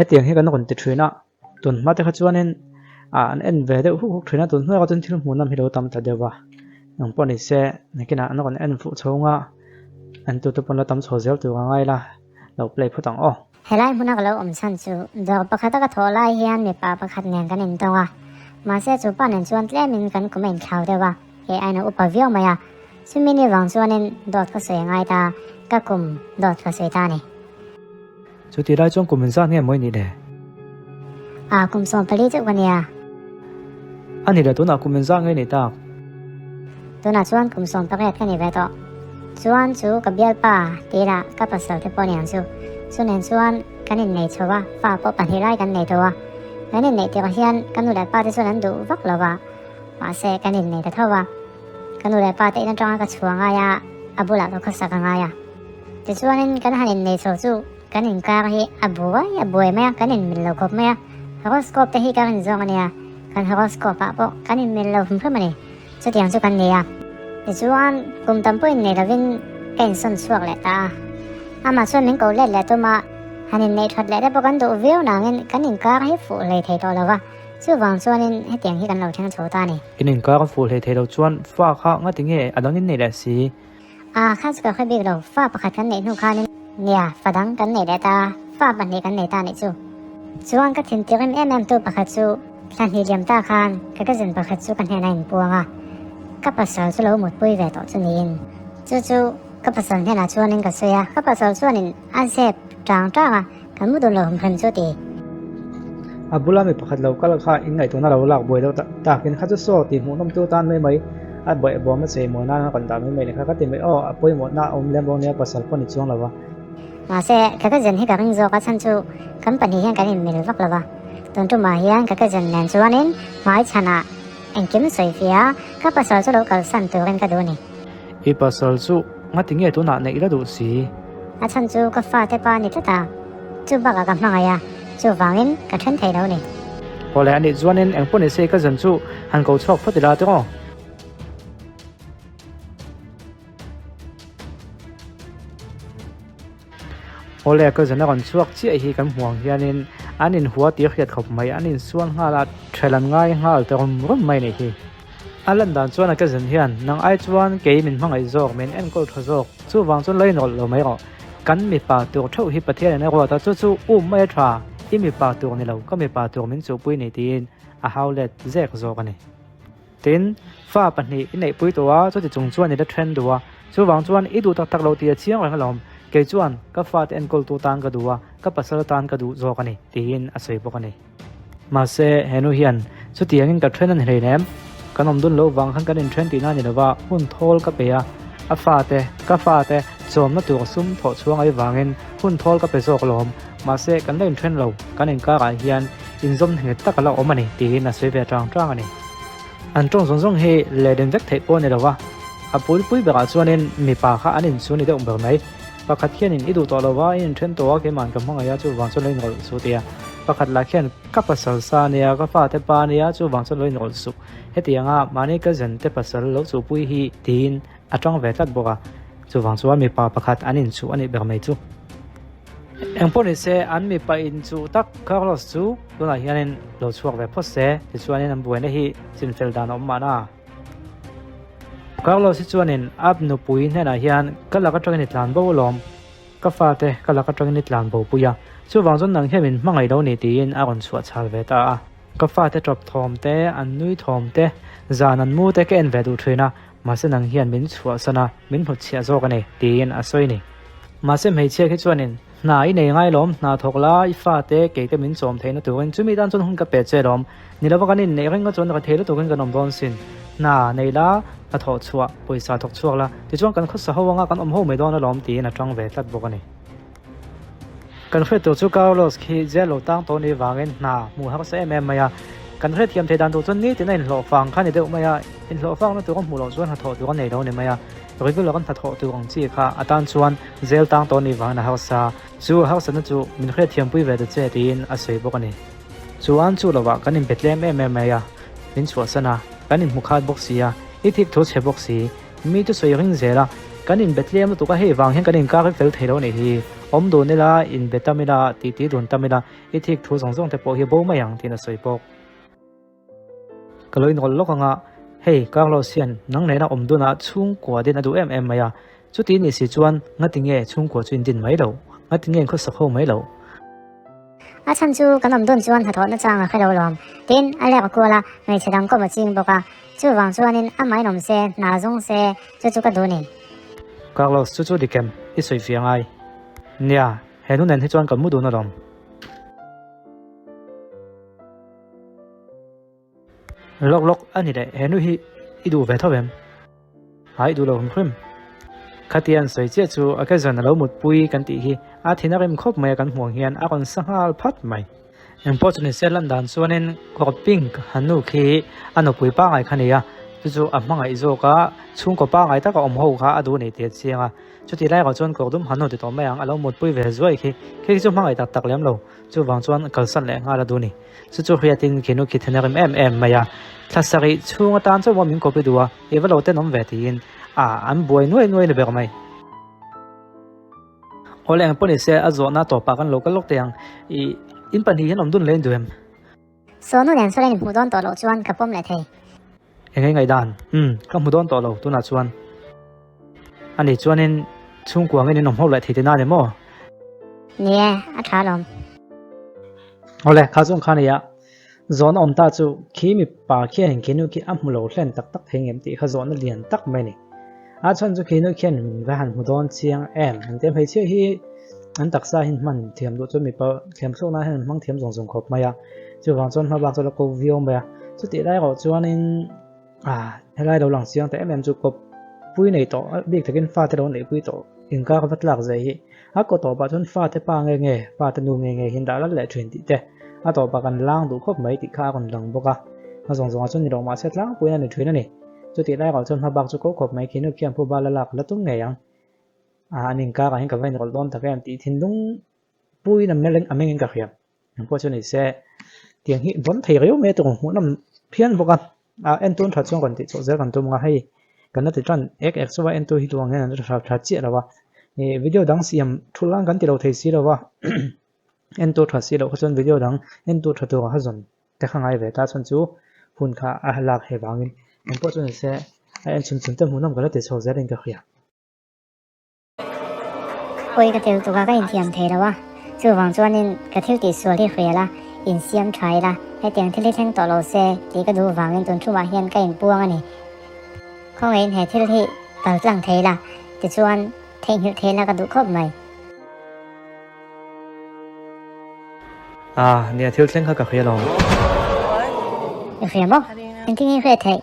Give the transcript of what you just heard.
Hetiang hi kan rawn ti thin a, tun hma te kha chuanin ah an en ve deuh huk huk thin a, tun hnuaiah chuan thil hmuhnawm hi lo tam ta deuh a, eng pawh ni se nakinah an rawn en fuh chhung a, en tute pawn la tam chho zel tur a ngai la, lo play phawt ang aw. Helai hmuna ka lo awm chhan chu dawr pakhata ka thawh lai hian mipa pakhat nen kan intawng a, mahse chu pa nen chuan tlemin kan kum a inthlau deuh a, kei aiin a upa viau mai a, chumi ni vang chuanin dawt ka sawi a ngai ta, ka kum dawt ka sawi ta a ni. Chuti lai chuan kum inzat nge mawi nih le? A, kum 14 chauh ka nia. A ni le, tunah kum inzat nge nih tak? Tunah chuan kum 18 ka ni ve tawh. Chuan chu ka bialpa tih lah ka pasal te pawh niang chu. Chu nen chuan kan innei chho a, fa pawh pahnih lai kan nei tawh a. Kan inneih tirah hian ka nu leh pa te chuan an duh vak lo va, mahse kan innei ta tho a. Ka nu leh pa te in atanga ka chhuah ngai a, a bulah ka khawsak a ngai a. Tichuanin kan han innei chho chu kan inkar hi a buai a buai mai a, kan inmil lo khawp mai a. Horoscope te hi ka rin zawng a nia, kan horoscope ah pawh kan inmil lo hrim hrim a ni. Chutiang chu kan ni a. Tichuan kum tam pawh innei lovin ka insawn chhuak leh ta a. Amah chuan min ko let leh tum a, han inneih that leh te pawh kan duh viau nangin kan inkar hi fuh hlei thei tawh lo va, chuvang chuanin hetiang hi kan lo thleng chho ta a ni. In inkar a fuh hlei thei lo chuan fa kha ngati nge a dang innei leh si? A, kha chu ka hre bik lo, fa pakhat kan neih hnu khanin nia, fa dang kan neih leh ta, fa pahnih kan nei ta nih chu. Chuan ka thin tirim em em tu pakhat chu thla hnih liam ta khan ka cousin pakhat chu ka hnenah inpuang a, ka pasal chu lo mutpui ve tawh chu niin. Chu chu ka pasal hnenah chuanin ka sawi a, ka pasal chuanin a zep tang tang a, kan mu dun lo hum hrem chu ti. A bula mi pakhat lo kal kha in ngaihtuahna lo lak buai deuh takin kha chu saw tih hmuhnawm tu tan mai mai a buaih bawm a chei mawi nan a rawn dah mai mai leh kha ka ti mai aw a pawimawhna a awm lem lo nia pasal pawh ni chuang lo va. Mahse ka cousin hi ka ring zawk a chhan chu kan pahnih hian kan inmil vak lo va, tun tumah hian ka cousin nen chuanin hmai chhanah engkim sawi fia ka pasal chu lo kalsan turin ka duh a ni. I pasal chu ngati nge tunah neih la duh si? A chhan chu ka fate pa a ni tlat a, chu bakah ka hmangaih a, chuvangin ka then thei lo ni. Aw le, anih chuanin eng pawh ni se ka zan chu han ko chhuak phawt ila tiraw? Aw le, ka zan a rawn chhuak chiah hi kan hmuh ang hianin an inhua tih a hriat khawp mai, an insual nghal a, ṭhel an ngai nghal ta rum rum mai a nih hi. A lan dan chuan a ka zin hian nang ai chuan kei min hmangaih zawk, min enkawl tha zawk, chuvang chuan lo inrawlh lo mai rawh. Kan mipa tur theuh hi Pathian in a ruat a, chu chu um mai a tha, i mipa tur ni lo, ka mipa tur min chuhpui ni tiin a hau let zek zawk a ni. Tin, fa pahnih i neihpui tawh a, chuti chung chuan i la then duh a, chuvang chuan i duh tak tak lo tih a chiang reng alawm, kei chuan ka fate enkawltu tan ka duh a, ka pasal tan ka duh zawk a ni tiin a sawi bawk a ni. Mahse, he nu hian chutiangin ka then a ni hleinem. Kan awm dun loh vang khan kan inthen tihna a ni lova, hun thawl ka pe a, a fate, ka fate chawmna tur sum thawh chhuang ai vangin hun thawl ka pe zawk alawm. Mahse, kan la inthen lo, kan inkarah hian inzawm nghet tak a la awm a ni, tiin a sawi ve tang tang a ni. An tawng zawng zawng hi lehden vek theih pawh a ni lova, a puilpui berah chuanin mipa kha an inchhun ni deuh ber mai. Pakhat khianin i duh tawh lova, i inthen tawh a, keima'n ka hmangaih a, chuvang chuan lo inrawlh suh tia. Pakhat lah khian ka pasal sa ania, ka fate pa ania, chuvang chuan lo inrawlh suh. Hetianga mahni cousin te pasal lo chuhpui hi tiin a tang ve tlat bawk a, chuvang chuan mipa pakhat an inchuh a nih ber mai chu. Engpawh ni se, an mipa inchuh tak Carlos chu tunah hianin lo chhuak ve phawt se, tichuanin an buaina hi chinfel dan a awm mahna. Carlos hi chuanin a nupui hnenah hian ka lak atangin i tlan bo alawm, ka fate ka lak atangin i tlan bo pui a, chuvang chuan nang hian min hmangaih lo ni tiin a rawn chhuah chhal ve ta a. Ka fate tawp thawm te, an nui thawm te, zan an mu te ka en ve duh thin a, mahse nang hian min chhuahsan a, min hnutchhiah zawk a ni tiin a sawi ni. Mahse hmeichhia khi chuanin Hna i nei ngai lawm, hna thawk la, i fate kei te min chawm theihna turin chumi tan chuan hun ka pe che lawm. Ni lova kan inneih reng a chuan ka thei lutukin kan awm dawn sin. Hna nei la, hna thawh chhuah, pawisa thawk chhuak la, tichuan kan khawsa ho anga kan awm ho mai dawn alawm tiin a tang ve tlat bawk a ni. Kan hriat tur chu Carlos khi jail lo tang tawh ni vangin hna hmuh harsa em em mai a. Kan hriatthiam theih dan tur chuan nitin a inhlawh fang kha ni deuh mai a, inhlawh fangna tur a hmuh loh chuan hnathawh tur a nei lo ni mai a. Regular an hnathawh tur ang chi kha a tan chuan zel tang tawh ni vangin a harsa. Chu harsatna chu min hriatthiampui ve ta che tiin a sawi bawk a ni. Chuan chu lovah kan inbe tlem em em mai a, min chhuahsan a, kan inhmu khat bawk si a, i thik thu chhe bawk si, mi chu sawi ring zel a, kan inbe tlem lutuk a hei vang hian kan inkar fel thei lo a nih hi. Awm dun ila, inbe tam ila, titi dun tam ila, i thik thu zawng zawng te pawh hi bo mai ang tiin a sawi bawk. Ka lo inrawlh lawk anga, hei Carlos hian nang nena awm dunah chhungkua din a duh em em mai a, chuti nih si chuan ngati nge chhungkua chu in din mai lo, ngati nge in khawsak ho mai lo? A chhan chu kan awm dun chuan hnathawhna chang a hre lo lawm, tin a lek a kual a, hmeichhe dang kawm a ching bawk a, chuvang chuanin amah in awm se, hna zawng se, chu chu ka duh ni. Carlos, chu chu dik em? I sawi fia ngai. Nia, he nu nen hi chuan kan mu dun alawm. Lawk lawk a ni leh, he nu hi i duh ve tho em? A i duh lo hrim hrim. Khatia an sawi chiah chu a cousin a lo mutpui kan tih hi a thin a rim khawp mai a kan hmuh ang hian a rawn sa nghal phat mai. Engpawh chu nise lan dan chuanin kawr pink han nu khi a nupui pangngai kha a ni a, chu chu a hmangaih zawk a, chhungkaw pangngai taka awm ho kha a duh nei tih a chiang a. Chutih lai erawh chuan kawr dum han nu ti tawh mai ang a lo mutpui ve zuai khi, khi chu hmangaih tak tak lem lo. Chuvang chuan kalsan leh nghal a duh a ni. Chu chu hriatin khi nu khi then a rim em em mai a. Thla sarih chhung atan chuan maw min copy duh a, i va lo tenawm ve tiin a an buai nuai nuai ni ber mai. Awle eng pawh ni se a zawhna tawpah kan lo kal lawk teh ang. I in pahnih hian awm dun leh in duh em? Sawnu nen sawn in hmuh dawn tawh loh chuan ka pawm leh thei. Eng nge ngaihdan? Umm, ka hmu dawn tawh lo tunah chuan. Ani chuanin chhungkua ngeiin in awm ho leh thei tihna a ni maw? Ni e, a tha alawm. Awle, kha chuan kha nia. Zawhna awm ta chu khi mipa khianin khi nu khi a hmu lo hlen tak tak thei ngem tih kha zawhna lian tak mai a ni. A chhan chu khi nu khian min va han hmu dawn chiang em? An tia hmeichhia hi an taksa hi hman thiam duh chuan mipa thiam thlukna hian an hmang thiam zawng zawng khawp mai a. Chuvang chuan hma bak chu la ko viau mai a. Chutih lai erawh chuanin ah helai lo lang chiang ta em em chu kawp pui nei tawh bik takin fate lo neih pui tawh inkar va tlak zai hi a kaw tawpah chuan fate pa nge nge fate nu nge nge hian dah lal leh thin tih te a tawpah kan lang duh khawp mai tih kha a rawn lang bawk a. A zawng zawngah chuan ni lo mahse tlangpuiin a ni thin a ni. Chutih lai erawh chuan hma bak chu ko khawp mai khi nu khian phuba la lak la tum ngei ang. Ah an inkar ah hian ka va inrawlh dawn tak em tih thinlung puiin a mel a mengin ka hria. Eng pawh chu ni se tiang hi vawn thei riau mai a tur hmuh nawm phian bawk a. Ah entu an that chuan rawn tih chhuah zel kan tum ang a hei kan la ti tan ek ek chu a entu hi duh ang hian an tha tha chiah lo a. Ih video dang siam thu lang kan ti lo thei si lo a entu tha si loh kha chuan video dang entu tha tur a zawn te kha ngai ve ta chuan chu hun kha a lak he vangin eng pawh chu ni se a en chhun chhun te hmuh nawm ka la ti chho zel in ka hria. Pawi ka tel tuk a ka inthiam thei lo a, chuvang chuanin ka thil tih sual hi hrial a, insiam tha ila, hetiang thil hi thleng tawh lo se tih ka duh vangin tun thumah hian ka inpuang a ni. Khawngaihin he thil hi pal tlang thei ila, tichuan theihnghilh thei ila ka duh khawp mai. Ah, nia thil thleng kha ka hria lo. I hria maw? Engtin nge i hriat theih?